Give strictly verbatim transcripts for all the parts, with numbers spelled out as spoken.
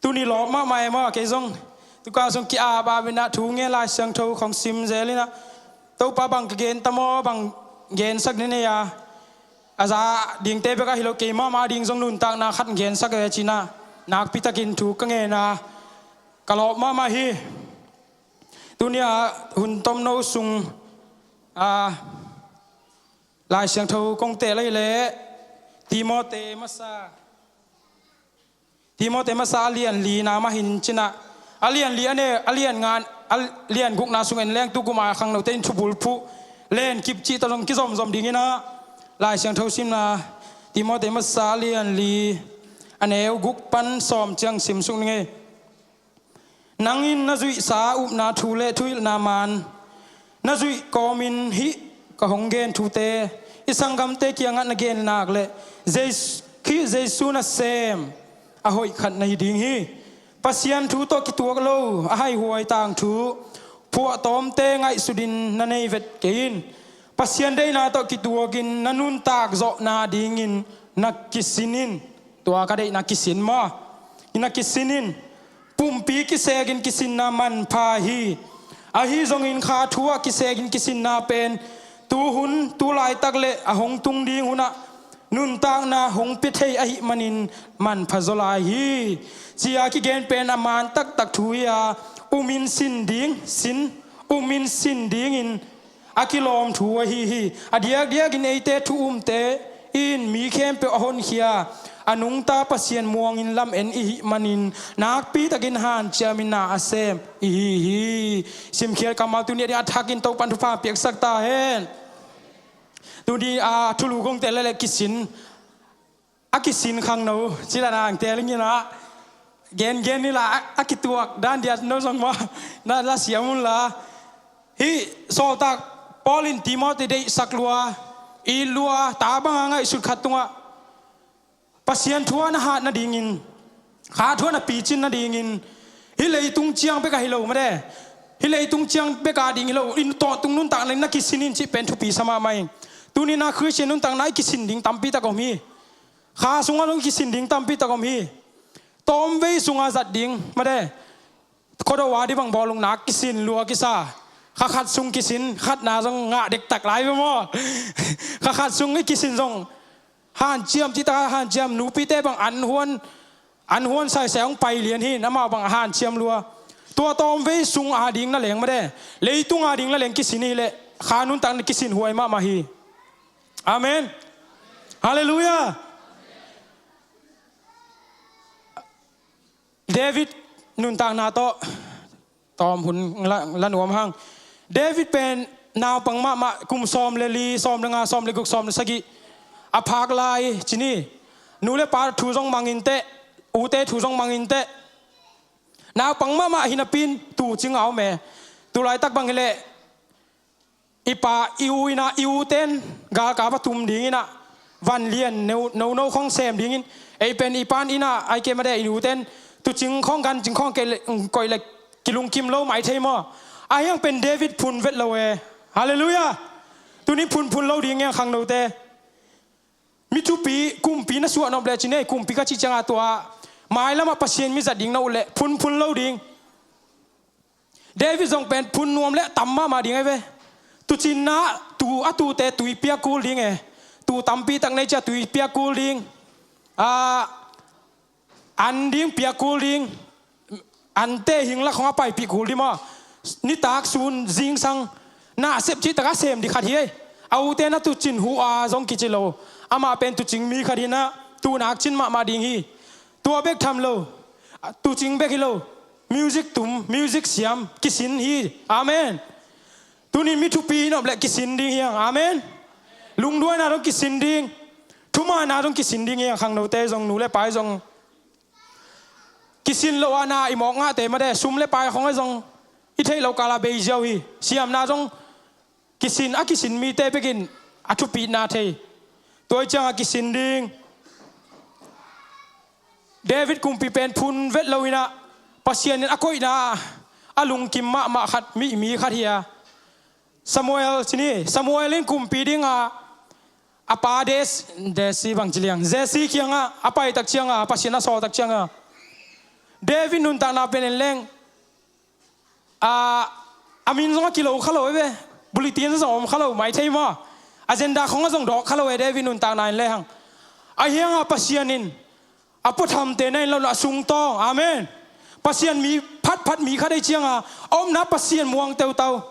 Tuni lawp mahmah e maw, kei zong. Tuka zong ki-ap ap inah thu ngen, Lai Siangtho khong sim zel inah, Topa bang ka gen ta maw, bang gensak ni nei a, a za dingte bek ahi lo, kei mahmah ding zong nuntakna khat gensak e cinah, nakpi takin thu ka ngen a, ka lawp mahmah hi. Tuni a hun tomno sung a Lai Siangtho kong teh lai leh Timote masa Timote masa a lian li na mah hin cinah, a lian li a ne, a lian nga, a lian gukna sung en leng, tu kum a khangnote in thubul phuh len kip cih tawh zong kizomzom ding inah, Lai Siangtho simna Timote masa a lian li a neu guk pan sawm ciang sim suk ni ngei. Nang in na zuihsa upna thu le thuhilhna man na zuih kawmin hih ka hong gen thute i sanggamte kiangah na gen nak leh Jesu, Khrih Jesu nasem a hoih khat na hi ding hi. Pasian thu tawh kituak lo a haihuai tangthu phuahtawmte ngaihsutin na nei vet kei in. Pasian deihna tawh kituakin na nuntak zawhna dingin na kisin in. Tua ka deihna kisin maw? Na kisin in. Pumpi kisekin kisinna manpha hi. Ahi zongin kha thu ah kisekin kisinna pen tuhun, tu laitak le a hong tung ding hunah nuntakna hong pia thei ahih manin manpha zaw lai hi. Ci-a kigen pen a man taktak thu hi-a, umin sin ding, sin, umin sin dingin a kilawm thu ahi hi. A diakdiakin eite thu umte in mi khempeuh a honkhia a nungta Pasian muangin lamen i hih manin nakpi takin hanciamin na a sem i hi hi. Simkhiat kammal tuni a ding a thakin Topan thupha piaksak ta hen. Tuni a thulu kong teh lai leh kisin, a kisin khangno ci la nang tel ing inah, gengen ni la, a, a kituak dan diat no zong maw, na la siam un la. Hih sawltak Paul in Timote deihsak lua, it lua, ta banga ngaihsut khat tungah Pasian thu ah na hat nadingin, kha thu ah na picin nadingin, hih leitung ciang bek ahi lo made, hih leitung ciang bek a ding hi lo, i tawntung nuntakna in na kisin in cih pen thupi sa mahmah ing. Tuni na Khristian nuntakna i kisin ding tampi tak om hi. Kha sungah zong kisin ding tampi tak om hi. Tawmvei sungah zat ding made, khuado a dih bang bawlung nak kisin lua kisa. Kha khat sung kisin, khatna zong ngah dektak lai ve maw? Kha khat sung i kisin zong hanciam, cih takah hanciam, nupite bang an huan, an huan saisai hong pai lian hi, amau bang hanciam lua. Tua tawmvei sung a ding na leng made, leitung a ding na leng kisin hi leh kha nuntak na kisin huai mahmah hi. Amen. Halleluiah. David nuntakna tawh tawm hun la, la nuam hang. David pen naupang mahmah, kum sawm le li, sawm le nga, sawm le guk, sawm le sagih a phak lai ci ni. Nu le pa thu zong mangin teh, ute thu zong mangin teh, naupang mahmah hi napi in tuucing a om e. Tu laitak bang hi leh i pa, i u in ah, i ute in galkap a tum ding in ah, van lian no no khong sem dingin, ei pen i pa in ah, ahih kei leh i ute in tuucing khong, gancing khong koih leh kilungkim lo mai thei maw? Ahi hang pen David phun vet lo e. Halleluiah. Tuni phunphun lo ding e khangnote. Mi thupi, kumpi na suah nop leh ci ni, kumpi ka cih ciangah tua mailamah Pasian mi zat ding na ut leh phunphun lo ding. David zong pen phun nuam leh tam mahmah ding ahi ve. Tuucinna, tuu, a tuute tui piak kul ding e. Tuu tampi tak nei cia tui piak kul ding. A, an ding piak kul ding. Ante hing lak khong a paipih kul ding maw? Nitak sun zingsang na sep cih takah sem ding khat hi ei. A ute na tuucin huh a zong kici lo. Amah pen tuucing mi khat hi in ah, tuu nak cin mahmah ding hi. Tua bek tham lo, tuucing bek hi lo, music tum, music siam kisin hi. Amen. Tuni mi thupi hi nop leh kisin ding hi hang. Amen. Lungduaina dong kisin ding, thumaanna dong kisin ding hi hang. Khangnote zong, nu le pa zong, kisin loh a na i mawk ngahte mah de, sum le pai khong ah zong i theih loh kal a bei ziau hi. Siamna zong kisin, a kisin mite bekin a thupitna thei. Tua hi ciangah kisin ding. David kumpi pen phun vet lo in ah, Pasian in a koihna a lungkim mahmah khat, mi, mi khat hi a. Samuel ci ni, Samuel in kumpi dingah a pa Des-, Jesse bang ci liang, Jesse kiangah a pai tak ciangah, Pasian a sawl tak ciangah, David nuntakna pen en leng, a, a min zong a kilo kha lo e ve. Bulletin zong om kha lo mai thei maw? Agenda khong a zong dawk kha lo e David nuntakna en lehang. Ahi hanga Pasian in a puathamte na en lo na a sungtawng. Amen. Pasian mi phatphat mi khat ei cianga a omna Pasian muang teutau.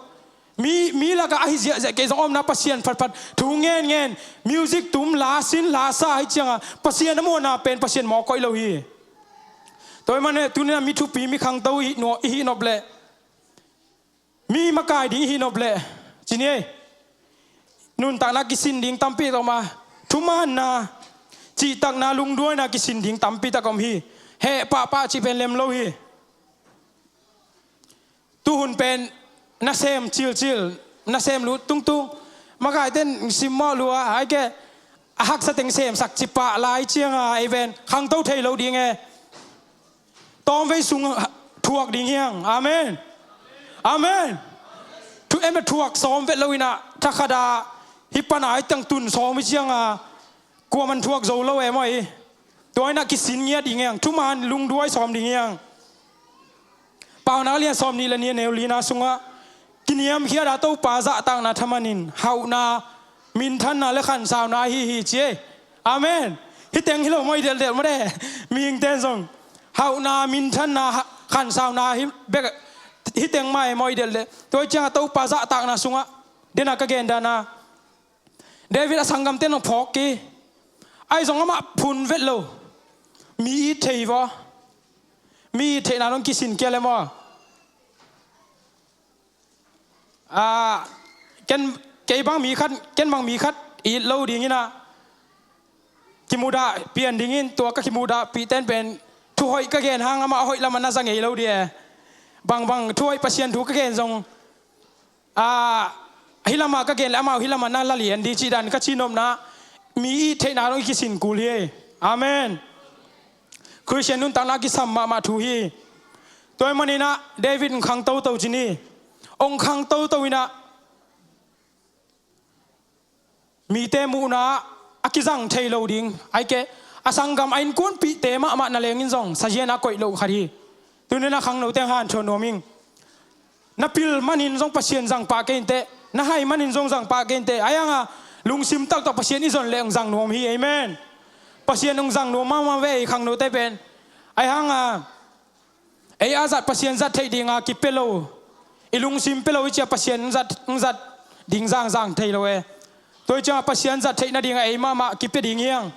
Mi, mi lakah ahi ziahziah kei zong a omna Pasian phatphat thu ngenngen, music tum, la sin la sa ahi cianga Pasian a muanna pen Pasian mawk koih lo hi. Tua ahih manin tunin a mi thupi mi khangto i hih nop leh, mi makai ding i hih nop leh, ci ni ei, nuntakna kisin ding tampi tak om a, thumanna, cihtakna, lungduaina kisin ding tampi tak om hi. Heh pahpah cih pen lem lo hi. Tuhun pen nasem cilcil, nasem lut tungtung, makaite in simmawh lua, aike a haksa teng semsak cipah lai cianga ei ven khangto thei lo ding e. Tawmvei sung thuak ding hiang. Amen. Amen. Thu em a thuak sawm vet lo inah thakhata hih pana ai tang tun sawm hi cianga kuaman thuak zo lo e maw hi. Tua inah kisin ngiat ding hiang, thuman lungduai sawm ding hiang. Paunak lian sawm nih le nih a neu lina sungah kiniamkhiat a Topa zahtakna thaman in hauhna, minthanna le khansauna ahi hi ci ei. Amen. Hih teng hi lo maw i delhdelh maw de. Mihingte in zong hauhna, minthanna, ha-, khansauna hi bek, hih teng mah e maw i delhdelh. Tua hi ciangah Topa zahtakna sungah dena ka gen dana David a sanggamte in zong phawk kei. Ahi zong amah phun vet lo. Mi it thei vaw. Mi it theihna dong kisin kia le maw? Ah, ken, kei bang mi khat, ken bang mi khat it lo ding inah kimudah pian dingin tua ka kimudah pihten pen thuhoih ka gen hang amah a hoih lamah na za ngei lo ding e. Bangbang thuhoih Pasian thu ka gen zong, ah, hih lamah ka gen le amau hih lamah na la lian ding cih dan ka cihnopna mi it theihna dong i kisin kul hi. Amen. Khristian nuntakna kisam mahmah thu hi. Tua ahih maninah David ong khang toto ci ni. Ong khang toto inah mite muhna a kizang thei lo ding, aike a sanggam a innkuanpihte mahmah na lengin zong sazian a koih loh khat hi. Tunin a khangnote hanthawn nuam ing. Na pil manin zong Pasian zang pah kei inteh, na hai manin zong zang pah kei inteh. Ahi hanga lungsim taktak Pasian i zon leh ong zang nuam hi. Amen. Pasian ong zang nuam mahmah ve ei khangnote pen. Ahi hanga ei a zat Pasian zat theih dinga kipia lo, i lungsim pia lo i cia Pasian ong zat, ong zat ding zangzang thei lo e. Tua hi cianga Pasian zat theih nadinga ei mahmah kipia ding hiang.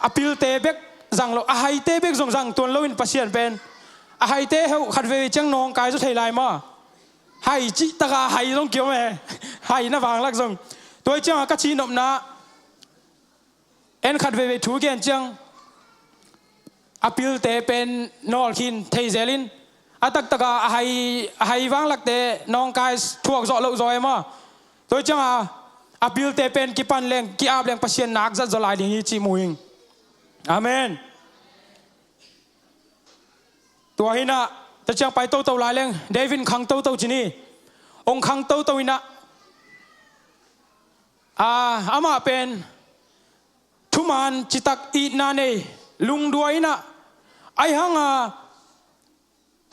A pilte bek zang lo, a haite bek zong zang tuan loin Pasian pen a haite heuh khat veve ciang nawngkai zaw thei lai maw? Hai cihtaka hai zong kiom e. Hai na vanglak zong. Tua hi cianga ka cihnopna en khat veve thu gen ciang a pilte pen nawlkhin thei zelin a taktaka a hai, a hai vanglakte nawngkai thuak zawh loh zaw e maw? Tua hi cianga a pilte pen kipan leng ki-ap leng Pasian nak zat zaw lai ding hi cih mu ing. Amen. Tua hinah tua ciang pai toto lai leng David khang toto ci ni. Ong khang toto inah, ah, amah pen thuman citak itna nei, lungduai inah, ahi hanga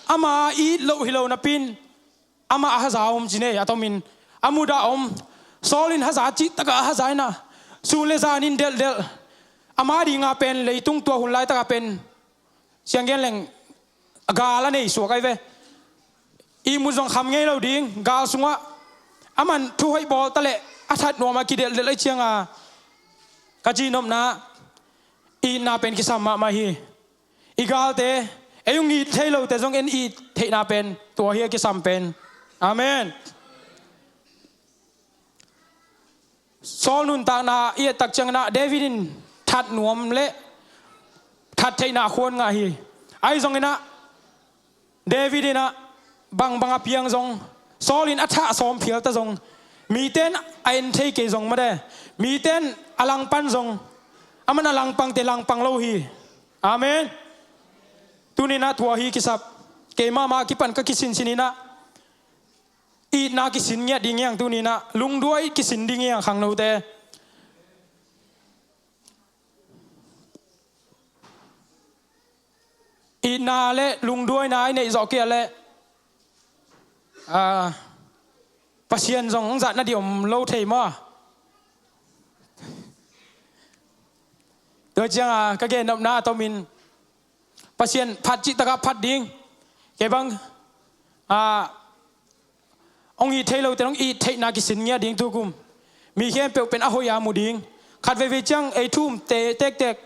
ama it loh hi lo napin amah a haza om ci nei a tomin a mudah om. Saul in haza cihtaka a haza inah sun le zanin delhdelh. Ama dinga pen leitung tua hun laitaka pen sianggen leng gal a nei suak ahi ve. Ihmut zong kham ngei lo ding gal sungah. Aman thuhoih bawl taleh a that nuama kidelhdelh ahi cianga ka cihnopna itna pen kisam mahmah hi. I galte ei ong it thei lote zong en it theihna pen tua hi a kisam pen. Amen. Saul nuntakna i ettak cianginah David in that nuam le that theihna a khuan ngah hi. Ahi zonginah David inah bangbang a piang zong, Saul in a thah sawm phialta zong, miten a en thei kei zong made, miten a langpan zong, aman a langpangte langpang lo hi. Amen. Tuninah tua hi kisap. Keimahmah kipan ka kisinsininah itna kisin ngiat ding hiang tuninah lungduai kisin ding hiang khangnote. itna le lungduaina i neih zawh kei a leh, ah, Pasian zong hong zatna ding om lo thei maw? Tua ciangah ka gennopna a tomin Pasian phat cihtakah phat ding. Kei bang, ah, hong it thei lote hong it theihna kisin ngiat ding tukum. Mi khempeuh pen a hoih a mu ding. Khat veivei ciang ei thu um te tektek,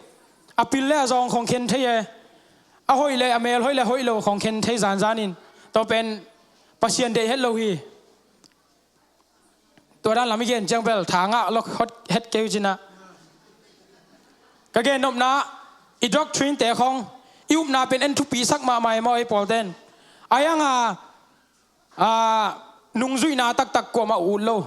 a pil le a zawng khong khen thei e. A hoih le a mel hoih le hoih lo khong khen thei zanzanin, tua pen Pasian deih het lo hi. Tua dan lam i gen ciang bel tha ngah lo hot het kei uh cinah. Ka gennopna, i doctrine te khong, i upna pen en thupisak mahmah e maw ei pawlten. Ai hanga, a, nungzuihna taktak kuamah ut lo.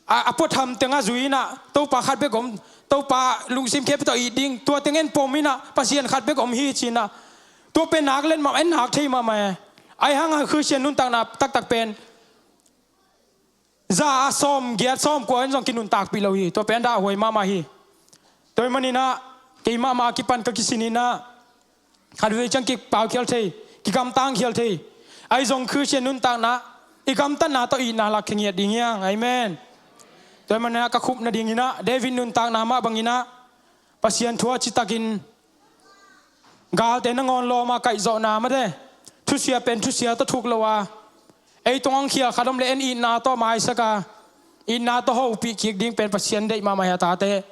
A, a puatham tengah zui inah Topa khat bek om, Topa lungsim khempeuh tawh it ding, tua teng en pom inah Pasian khat bek om hi cinah. Tua pen nak let mah en nak thei mahmah e. Ai hanga Khristian nuntakna taktak pen za a sawm giat sawm kua in zong kinuntakpih lo hi. Tua pen dah huai mahmah hi. Tua hi maninah kei mahmah a kipan ka kisin inah khat vei ciang kipaukhial thei, kigamtangkhial thei. Ai zong Khristian nuntakna i gamtatna tawh itna lak khe ngiat ding hiang. Amen. Tua hi maninah ka khupna dinginah David nuntakna mah banginah Pasian thu a citakin galte nangawn lawma kaihzawhna mate, thusia pen thusia tawh thuk lo a, ei tungah khial khat om le en itna tawh maisak a, itna tawh hopih kik ding pen Pasian deih mahmah hi a tate.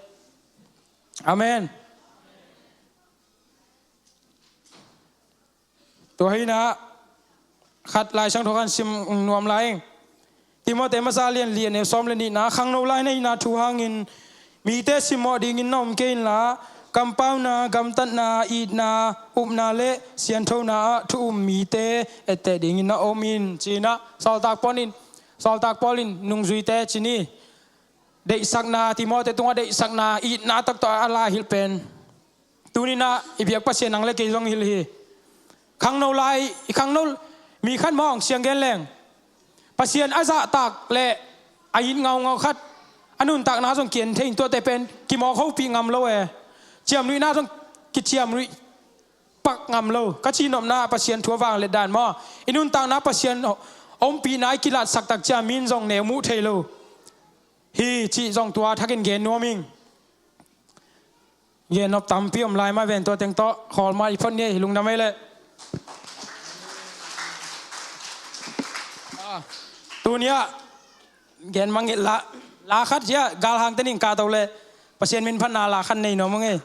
Amen. Tua hinah khat Lai Siangtho khan sim nuam lai ing. Timote masa lian li a neu sawm le nihna, khangno lai na hihna thu hangin mite simmawh dingin na om kei inla, kampauna, gamtatna, itna, upna le sianthona ah thu um mite etteh dingin na om in cinah Sawltak Paul in, Sawltak Paul in nungzuite cini deihsakna, Timote tungah deihsakna, itna taktak a la hilh pen. Tuninah i biak Pasian nang le kei zong hilh hi. Khangno lai, i khangno mi khat mawng siang gen leng Pasian a zahtak le a it ngaungau khat a nuntakna zong kian thei in tuate pen kimawk hopih ngam lo e. Ciamnuihna zong kiciamnuih pak ngam lo. Ka cihnopna Pasian thu a vang let dan maw? I nuntakna Pasian ompihna i kilatsak tak ciamin zong neu muh thei lo hi cih zong tua thakin gen nuam ing. Gennop tampi om lai mah ven, tua teng tawh khawlmah i phot ni ei, lungdam ei leh. Ah, tuni-ah gen mangngilh la, la khat hiah galhang tenin kahto leh Pasian min phatna la khat nei nuam ung ei.